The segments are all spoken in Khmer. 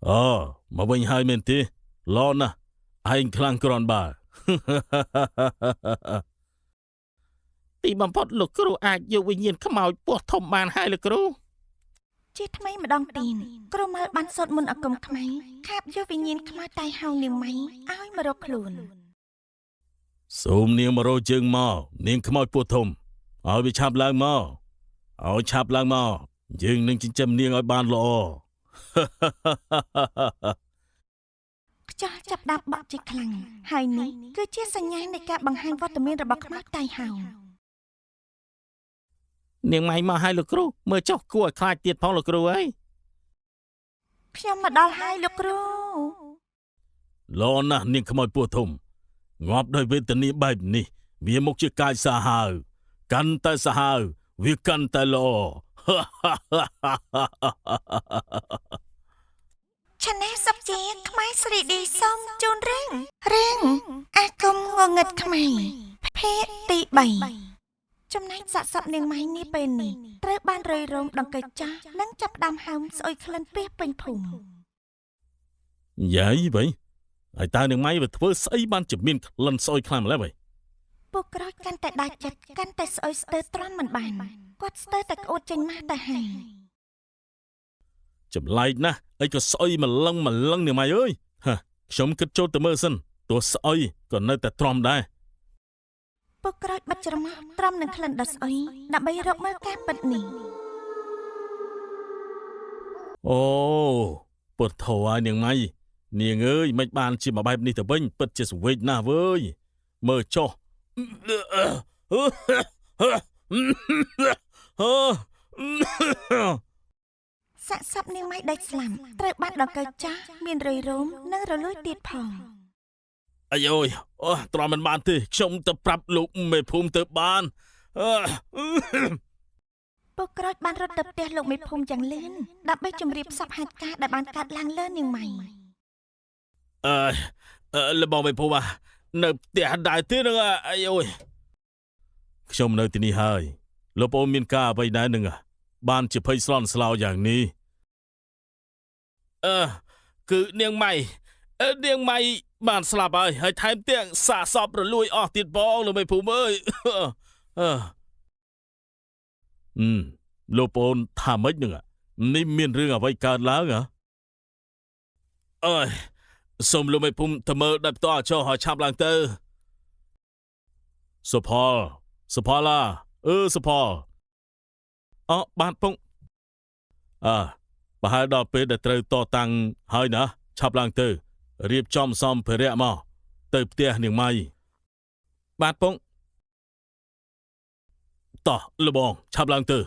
អូមកវិញហើយមែនទេល្អណាស់ឯងខ្លាំងគ្រាន់បើ ទីបំផុតលោកគ្រូអាចយកវិញ្ញាណខ្មោចពោះធំបានហើយលោកគ្រូ ជាថ្មីម្ដងទៀតគ្រូមើលបានសូត្រមន្តអាគមខ្មៅខាបយកវិញ្ញាណខ្មោចតៃហោងនាងម៉ៃឲ្យមករកខ្លួន សូមនាងមករកជើងមកនាងខ្មោចពោះធំឲ្យវាឆាប់ឡើងមកឲ្យឆាប់ឡើងមកយើងនឹងចិញ្ចឹមនាងឲ្យបានល្អ ខ្យល់ចាប់ផ្ដើមបក់ជាខ្លាំងហើយនេះគឺជាសញ្ញានៃការបង្ហាញវត្តមានរបស់ខ្មោចតៃហោង នាងម៉ៃមកហើយលោកគ្រូមើលចុះគួរឲ្យខ្លាចទៀតផងលោកគ្រូអើយ ខ្ញុំមកដល់ហើយលោកគ្រូ ល្អណាស់នាងខ្មោចពោះធំងាប់ដោយវេទនាបែបនេះវាមកជាកាយសាហាវកាន់តែសាហាវវាកាន់តែល្អ ឆានែលសុកជាខ្មែរ 3D សូមជូនរឿងរឿងអាគមងងឹតខ្មែរភាគទី3ចំណែកសាកសពនាងម៉ៃនេះពេលនេះត្រូវបានរុយរោមដង្កេះចាស់និងចាប់ផ្ដើមហើមស្អុយក្លិនពីសពេញភូមិ យាយបីហើយតើនាងម៉ៃវាធ្វើស្អីបានជាមានក្លិនស្អុយខ្លាំងម្ល៉េះបី ពួកក្រូចកាន់តែដាច់ចិត្តកាន់តែស្អុយស្ទើរទ្រាំមិនបានគាត់ស្ទើរតែក្អួតចេញម៉ាស់ទៅហើយ ចម្លែកណាស់អីក៏ស្អុយម្លឹងម្លឹងនាងម៉ៃអើយហ่ะខ្ញុំគិតចូលទៅមើលសិនទោះស្អុយក៏នៅតែទ្រាំដែរ ពួកក្រូចបិទច្រមុះទ្រាំនឹងក្លិនដ៏ស្អុយដើម្បីរកមើលការពិតនេះ អូពុទ្ធោហើយនាងម៉ៃនាងអើយមិនបានជាមកបែបនេះទៅវិញពិតជាសង្វេគណាស់វើយមើលចុះ សាកសពនាងម៉ៃដាច់ស្លាប់ត្រូវបានដង្កូវចាស់មានរុយរោមនិងរលួយទៀតផង អាយយអូទ្រាំមិនបានទេខ្ញុំទៅប្រាប់លោកមេភូមិទៅបានអឺ ពួកក្រូចបានរត់ទៅផ្ទះលោកមេភូមិយ៉ាងលឿនដើម្បីជម្រាបសពហេតុការណ៍ដែលបានកើតឡើងលើនាងម៉ៃ អើយលបងមេភូមិនៅផ្ទះដែរទេនឹងអាយយខ្ញុំនៅទីនេះហើយលោកប្អូនមានការអ្វីដែរនឹងបានជាភ័យស្លន់ស្លោយ៉ាងនេះអឺគឺនាងម៉ៃនាងម៉ៃបានស្លាប់ហើយហើយថែមទាំងសាកសពរលួយអស់ទៀតផងលោកមេភូមិអើយអឺលោកប្អូនថាម៉េចនឹងនេះមានរឿងអ្វីកើតឡើងហ៎អើយសូមលោកមេភូមិទៅមើលដោយផ្ទាល់ចុះឲ្យឆាប់ឡើងទៅសុផលសុផលឡាអឺសុផលអបានពងអើប្រហែលដល់ពេលដែលត្រូវតតាំងហើយណាឆាប់ឡើងទៅរៀបចំសម្ភារៈមកទៅផ្ទះនាងម៉ៃបាទពងតោះលបងឆាប់ឡើងទៅ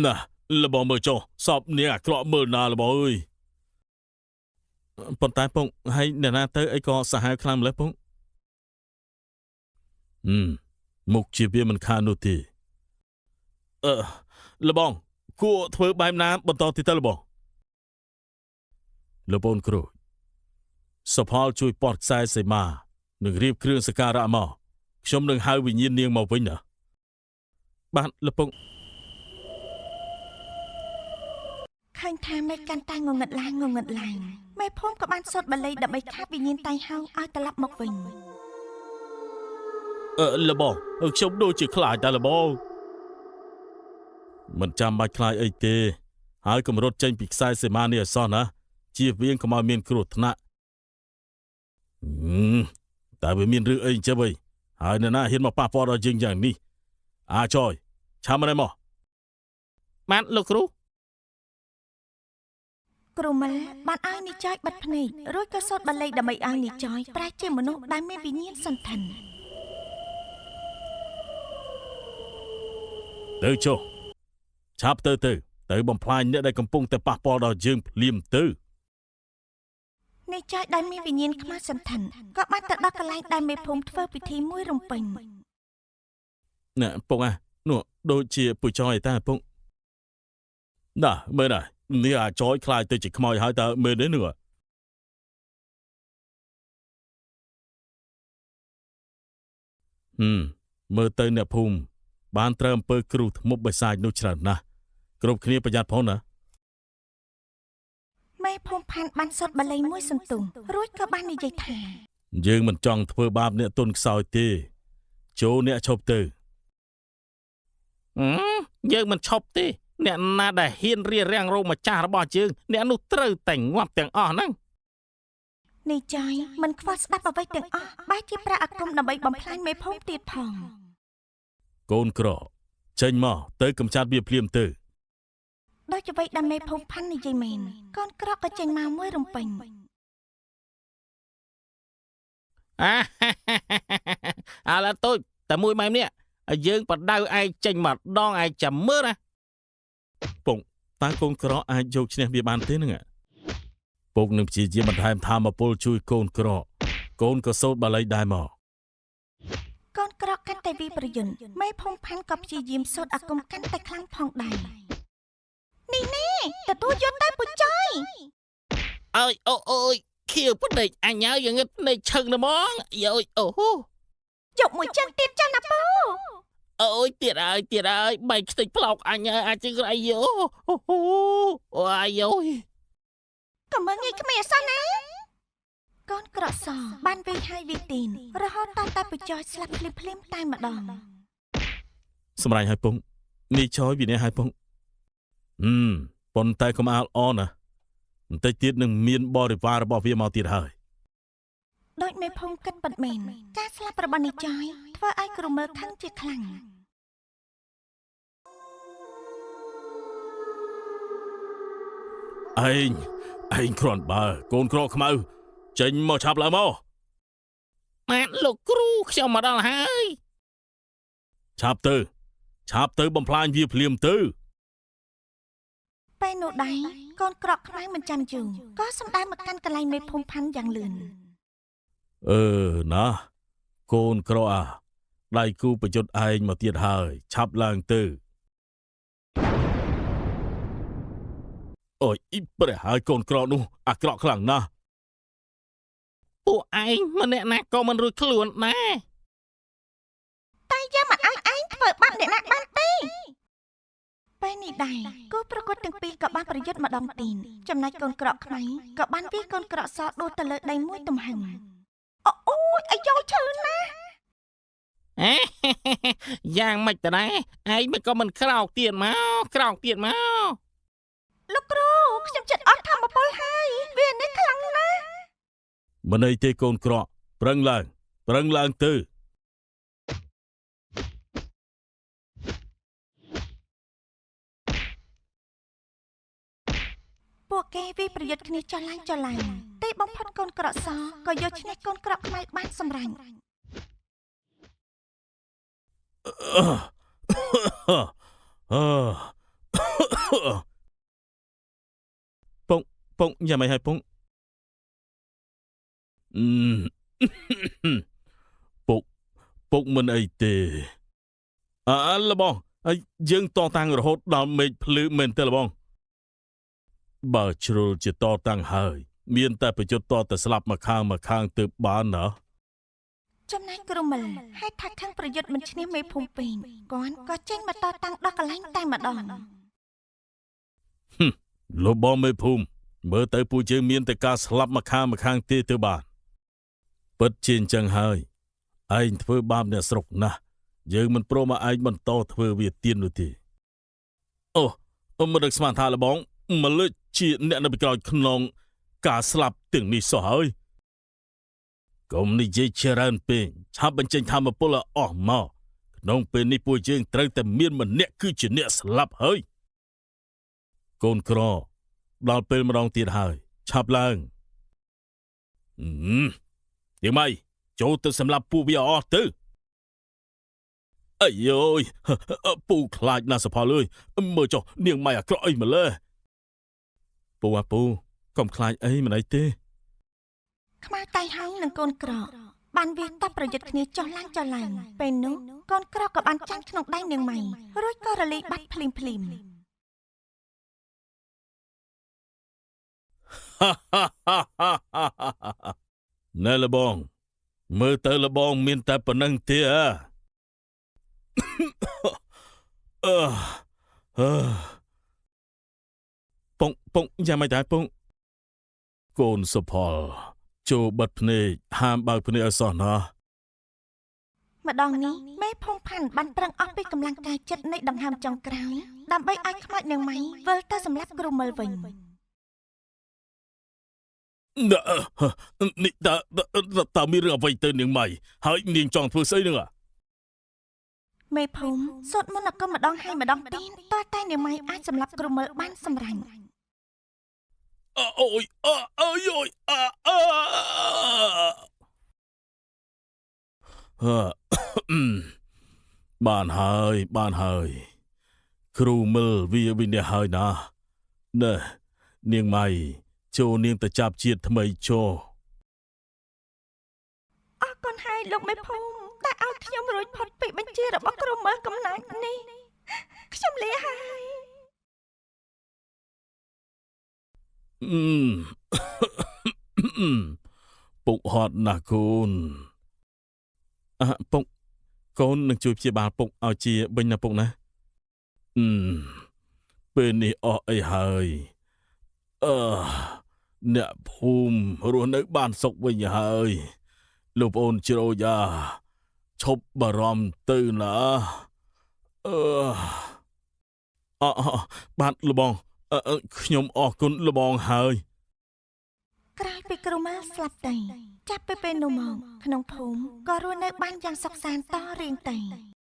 ណាលបងមើលចុះសពនាងអាក្រក់មើលណាលបងអើយប៉ុន្តែពងហើយអ្នកណាទៅអីក៏សាហាវខ្លាំងម្ល៉េះពងមុខជាវាមិនខាននោះទេអឺលបងគួរធ្វើបែបណាបន្តទៀតទៅលបងលោកប្អូនគ្រូសុផលជួយពត់ខ្សែសីមានិងរៀបគ្រឿងសក្ការៈមកខ្ញុំនឹងហៅវិញ្ញាណនាងមកវិញណាបាទលោកពង ឃើញថាមេកាន់តែងងឹតឡើងងងឹតឡើងមេភូមិក៏បានសូត្របាលីដើម្បីខាបវិញ្ញាណតៃហោងឲ្យត្រឡប់មកវិញ លបងខ្ញុំដូចជាខ្លាចតែលបងមិនចាំបាច់ខ្លាចអីទេហើយកម្រុតចេញពីខ្សែសីមានេះឲ្យសោះណាជៀសវាងកុំឲ្យមានគ្រោះថ្នាក់តែវាមានរឿងអីអញ្ចឹងវិញហើយនរណាហ៊ានមកប៉ះពាល់ដល់យើងយ៉ាងនេះអាចយឆាំមកមកបាទលោកគ្រូ គ្រូមិលបានឲ្យនិចយបិទភ្នែករួចក៏សូត្របាលីដើម្បីឲ្យនិចយប្រែជាមនុស្សដែលមានវិញ្ញាណសន្ធិន ទៅចុះឆាប់ទៅទៅទៅបំផ្លាញអ្នកដែលកំពុងតែប៉ះពាល់ដល់យើងភ្លាមទៅ និចយដែលមានវិញ្ញាណខ្មៅសន្ធិនក៏បានទៅដល់កន្លែងដែលមេភូមិធ្វើពិធីមួយរំពេញ ណែពងអានោះដូចជាពូចយតាពងណាមើលណានេះអាចយខ្លាចទៅជាខ្មោចហើយតើមើលនេះនោះ ហឹមមើលទៅអ្នកភូមិបានត្រូវអំពើគ្រូធ្មប់បិសាចនោះច្រើនណាស់គ្រប់គ្នាប្រយ័ត្នផងណា មេភូមិផាន់បានសូត្របាលីមួយសន្ទុះរួចក៏បាននិយាយថា យើងមិនចង់ធ្វើបាបអ្នកទុនខ្សោយទេចូលអ្នកឈប់ទៅ យើងមិនឈប់ទេអ្នកណាដែលហ៊ានរារាំងរោគម្ចាស់របស់យើងអ្នកនោះត្រូវតែងាប់ទាំងអស់ហ្នឹង នេះចយមិនខ្វល់ស្ដាប់អ្វីទាំងអស់បែរជាប្រាក់អាគមដើម្បីបំផ្លាញមេភូមិទៀតផង កូនក្រចេញមកទៅកំចាត់វាភ្លាមទៅ ដោយអ្វីដែលមេភូមិផាន់និយាយមែនកូនក្រក៏ចេញមកមួយរំពេញ អាអាឡាតូចតែមួយម៉ែនេះយើងបដៅឯងចេញម្ដងឯងចាំមើលណា ពុកតើកូនក្រអាចយកឈ្នះវាបានទេនឹងពុកនឹងព្យាយាមបន្ថែមធម៌ពលជួយកូនក្រកូនក៏សូត្របាលីដែរមក កូនក្រកាន់តែវិប្រយុទ្ធមេភូមិផាន់ក៏ព្យាយាមសូត្រអាគមកាន់តែខ្លាំងផងដែរនេះនេះទទួលយកទៅពុចយ អើយអូអូយខៀវភ្នែកអញហើយយ៉ាងងឹតភ្នែកឈឹងណាហ្មងយោយអូហូ យកមួយចឹងទៀតចាណាពូ អូយទៀតហើយទៀតហើយបែកខ្ទេចផ្លោកអញហើយអាចជឹងអាយអូអូអូអាយអូយ ក៏មើលងាយក្មេងអសោះណាកូនក្រសបានវាយហើយវាយទីនរហូតតតែពុចយស្លាប់ភ្លាមភ្លាមតែម្ដង សម្រាប់ឲ្យពុកនេះចយវិន័យឲ្យពុកប៉ុន្តែកុំអាលអណាបន្តិចទៀតនឹងមានបរិវាររបស់វាមកទៀតហើយ ដោយមេភូមិគិតពិតមែនការស្លាប់របស់នេះចយធ្វើឲ្យគ្រូមើលខឹងជាខ្លាំង ឯងឯងគ្រាន់បើកូនក្រខ្មៅចេញមកឆាប់ឡើងមក បាទលោកគ្រូខ្ញុំមកដល់ហើយ ឆាប់ទៅឆាប់ទៅបំផ្លាញវាភ្លាមទៅ ពេលនោះដែរកូនក្រខ្មៅមិនចាំយូរក៏សម្ដៅមកកាន់កន្លែងមេភូមិផាន់យ៉ាងលឿន អឺណាកូនក្រអាដៃគូប្រយុទ្ធឯងមកទៀតហើយឆាប់ឡើងទៅអូយអ៊ីព្រះហើយកូនក្រនោះអាក្រក់ខ្លាំងណាស់ ពួកឯងម្នាក់ណាក៏មិនរួចខ្លួនដែរ តែយើងមិនឲ្យឯងធ្វើបាបអ្នកណាបានទេពេលនេះដែរគូប្រកួតទាំងពីរក៏បានប្រយុទ្ធម្ដងទៀតចំណែកកូនក្រខ្មៅក៏បានវាយកូនក្រសដួលទៅលើដីមួយទំហឹងអូអូយអាយ៉ោឈឺណាស់ យ៉ាងម៉េចតដែរឯងមិនក៏មិនក្រោកទៀតមកក្រោកទៀតមក លោកគ្រូខ្ញុំចិត្តអស់ធម្មពលហើយវានេះខ្លាំងណាស់ មិនអីទេកូនក្រប្រឹងឡើងប្រឹងឡើងទៅ ពួកគេវាប្រយុទ្ធគ្នាចុះឡើងចុះឡើងទីបំផុតកូនក្រសក៏យកឈ្នះកូនក្រខ្មៅបានសម្រេច ពុកពុកយ៉ាងម៉េចហើយពុកពុកពុកមិនអីទេអើលបងហើយយើងតតាំងរហូតដល់មេឃភ្លឺមែនទេលបងបើជ្រុលជាតតាំងហើយមានតែប្រយុទ្ធតតែស្លាប់មកខាងមកខាងទៅបានណា ចំណែកគ្រូមិលហេតុថាខឹងប្រយុទ្ធមិនឈ្នះមេភូមិពេញគាត់ក៏ចេញមកតតាំងដល់កន្លែងតែម្ដង លោកបងមេភូមិមើលទៅពួកយើងមានតែការស្លាប់មកខាងមកខាងទេទៅបានពិតជាអញ្ចឹងហើយឯងធ្វើបាបអ្នកស្រុកណាស់យើងមិនព្រមឲ្យឯងបន្តធ្វើវាទៀននោះទេអូមិនដឹងស្មានថាលបងមកលើជាអ្នកនៅពីក្រោយខ្នងការស្លាប់ទាំងនេះសោះហើយកុំនិយាយច្រើនពេកឆាប់បញ្ចេញធម៌ពលឲ្យអស់មកក្នុងពេលនេះពួកយើងត្រូវតែមានម្នាក់គឺជាអ្នកស្លាប់ហើយកូនក្រដល់ពេលម្ដងទៀតហើយឆាប់ឡើងយ៉ាងម៉េចចូលទៅសម្លាប់ពួកវាអស់ទៅអាយយពូខ្លាចណាស់សផលអើយមើលចុះនាងម៉ៃអាក្រក់អីម្លេះពូអាពូកុំខ្លាចអីមិនអីទេ ខ្មៅតៃហោងនិងកូនក្របានវាយតបប្រយុទ្ធគ្នាចុះឡើងចុះឡើងពេលនោះកូនក្រក៏បានចាញ់ក្នុងដៃនាងម៉ៃរួចក៏រលាយបាត់ភ្លាមភ្លាម ណែលបងមើលទៅលបងមានតែប៉ុណ្្នឹងទេអើ អឺអឺពងពងយ៉ាងម៉េចដែរពងកូនសុផលចូលបិទភ្នែកហាមបើកភ្នែកឲ្យសោះណា ម្ដងនេះមេភូមិផាន់បានប្រឹងអស់ពីកម្លាំងកាយចិត្តនៃដង្ហើមចុងក្រោយដើម្បីឲ្យខ្មោចនាងម៉ៃវិលទៅសម្លាប់គ្រូមិលវិញ នេះតើតើមានរឿងអ្វីទៅនាងម៉ៃហើយនាងចង់ធ្វើស្អីនឹង មេភូមិសូត្រមន្តអាគមម្ដងហើយម្ដងទៀតតើតែនាងម៉ៃអាចសម្លាប់គ្រូមិលបានសម្រេច អូយអើយអូយអើអឺបានហើយបានហើយ គ្រូមិលវាវិន័យហើយណាណែនាងម៉ៃចូលនាងទៅចាប់ជាតិថ្មីចូល អរគុណហើយលោកមេភូមិដែលឲ្យខ្ញុំរួចផុតពីបញ្ជារបស់គ្រូមិលកំណាចនេះខ្ញុំលាហើយ អឺ ពុកហត់ណាស់កូនអ่ะពុកកូននឹងជួយព្យាបាលពុកឲ្យជាវិញណាពុកណាអឺពេលនេះអស់អីហើយអឺអ្នកភូមិរស់នៅបានសុខវិញហើយលោកប្អូនជ្រោយ៉ាឈប់បារម្ភទៅណាអឺអអបាទលបងអឺខ្ញុំអរគុណលបងហើយ ក្រោយពីគ្រូម៉ាស្លាប់ទៅចាប់ពីពេលនោះមកក្នុងភូមិក៏រស់នៅបានយ៉ាងសុខសាន្តតរៀងទៅ។